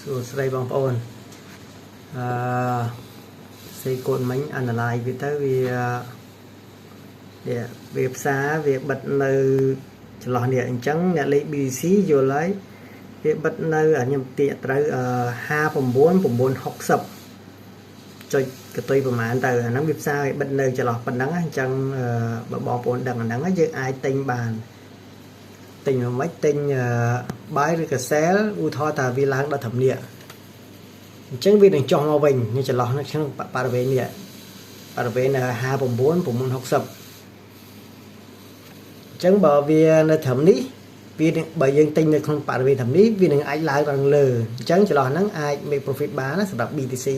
សួស្តីបងប្អូនអឺសេកូនមិញ analyze វាទៅវាវាផ្សារវាបិទនៅចន្លោះនេះអញ្ចឹងអ្នកលេខ BC យល់ហើយវាបិទនៅខ្ញុំទាកត្រូវ59 960ចុចកតុយប្រហែលទៅអាហ្នឹងវាផ្សារវាបិទនៅចន្លោះប៉ុណ្ណឹងអញ្ចឹងបើបងប្អូនដឹងអាហ្នឹងយើងអាចទិញបានទិញមិនទិញ buy ឬក៏ sell ឧទាហរណ៍ថាវាឡើងដល់ត្រឹមនេះអញ្ចឹងវានឹងចុះមកវិញនេះចន្លោះនៅក្នុងបរិវេណនេះបរិវេណ59 960អញ្ចឹងបើវានៅត្រឹមនេះវានឹងបើយើងទិញនៅក្នុងបរិវេណត្រឹមនេះវានឹងអាចឡើងដល់លើអញ្ចឹងចន្លោះហ្នឹងអាច make profit បានណាសម្រាប់ BTC ឥ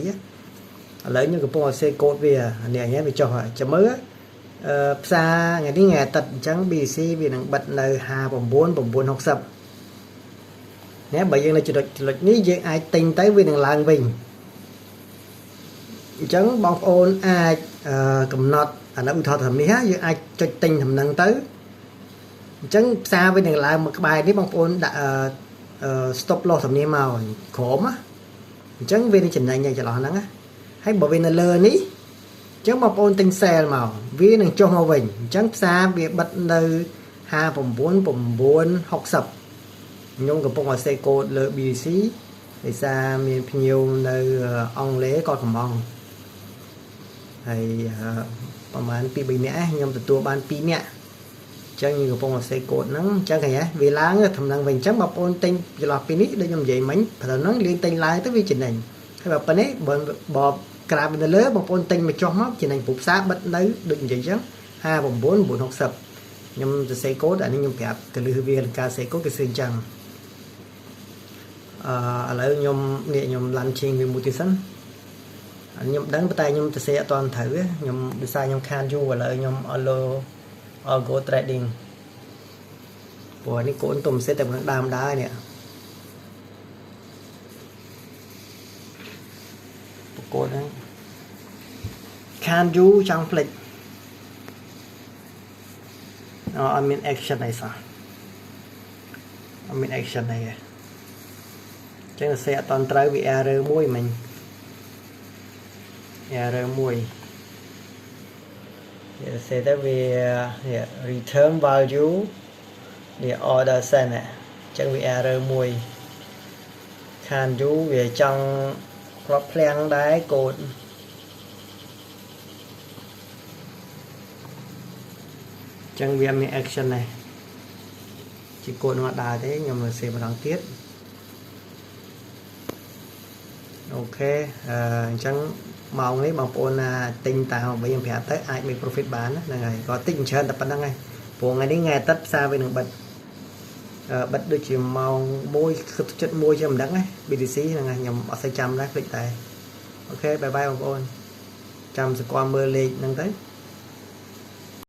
ឡូវខ្ញុំកំពុងឲ្យសេកូដវានេះអញវាចុះចាំមើលអឺផ្សារថ្ងៃនេះថ្ងៃអាទិត្យអញ្ចឹង BTC វានឹងបិទនៅ59 960នេះបើយើងនៅចំណុចចំណុចនេះយើងអាចទិញទៅវានឹងឡើងវិញអញ្ចឹងបងប្អូនអាចកំណត់អានោះឧទាហរណ៍ត្រឹមនេះយើងអាចចុចទិញតំណឹងទៅអញ្ចឹងផ្សារវានឹងឡើងមកក្បែរនេះបងប្អូនដាក់ stop loss ត្រឹមនេះមកក្រោមណាអញ្ចឹងវានឹងចំណេញឯចន្លោះហ្នឹងណាហើយបើវានៅលើនេះអញ្ចឹងបងប្អូនទិញ sell មកវានឹងចុះមកវិញអញ្ចឹងផ្សារវាបិទនៅ59 960ខ្ញុំកំពុងឲ្យសេកូដលើ BTC ដោយសារមានភ្ញៀវនៅអង់គ្លេសគាត់កំងហើយប្រហែល2 3នាក់ខ្ញុំទទួលបាន2នាក់អញ្ចឹងខ្ញុំកំពុងឲ្យសេកូដហ្នឹងអញ្ចឹងឃើញទេវាឡើងធំហ្នឹងវិញអញ្ចឹងបងប្អូនទិញចន្លោះពីនេះដូចខ្ញុំនិយាយមិញព្រោះហ្នឹងលៀងទិញឡើងទៅវាចំណេញហើយបើប៉ុណ្នេះបើបើក្រាបនៅលើបងប្អូនទិញមកចុះមកចំណេញព្រោះផ្សារបិទនៅដូចនិយាយអញ្ចឹង59 960ខ្ញុំសរសេរកូដអានេះខ្ញុំប្រាប់ទៅលឺវាការសេកូដគឺស្អីអញ្ចឹងអឺឥឡូវខ្ញុំនេះខ្ញុំ launching វាមួយទៀតសិនខ្ញុំដឹងតែខ្ញុំសរសេរអត់ទាន់ត្រូវខ្ញុំដោយសារខ្ញុំខានយូរឥឡូវខ្ញុំ algo algo trading ព្រោះនេះកូនទុំសេតែមិនដើមដែរនេះប្រកួតហ្នឹងខានយូរចង់ភ្លេចអត់មាន action អីសោះអត់មាន action អីទេចឹងសរសេរអត់តន់ត្រូវវា error មួយមិញ error មួយវាសរសេរទៅវា return value នេះ order send អញ្ចឹងវា error មួយខានយូរវាចង់ក្របភ្លាំងដែរកូដចឹងវាមាន action ដែរជាកូដនឹងអត់ដើរទេខ្ញុំនឹងសេម្ដងទៀត OK អញ្ចឹងម៉ោងនេះបងប្អូនណាទិញតាមអ្វីខ្ញុំប្រាប់ទៅអាចមាន profit បានហ្នឹងហើយក៏តិចច្រើនតែប៉ុណ្្នឹងហើយព្រោះថ្ងៃនេះថ្ងៃអាទិត្យផ្សារវានឹងបិទបិទដូចជាម៉ោង1គិតចិត្ត1ជាមិនដឹងណា BTC ហ្នឹងហើយខ្ញុំអត់សូវចាំដែរភ្លេចតែOK bye bye បងប្អូនចាំសកលមើលលេខហ្នឹងទៅ។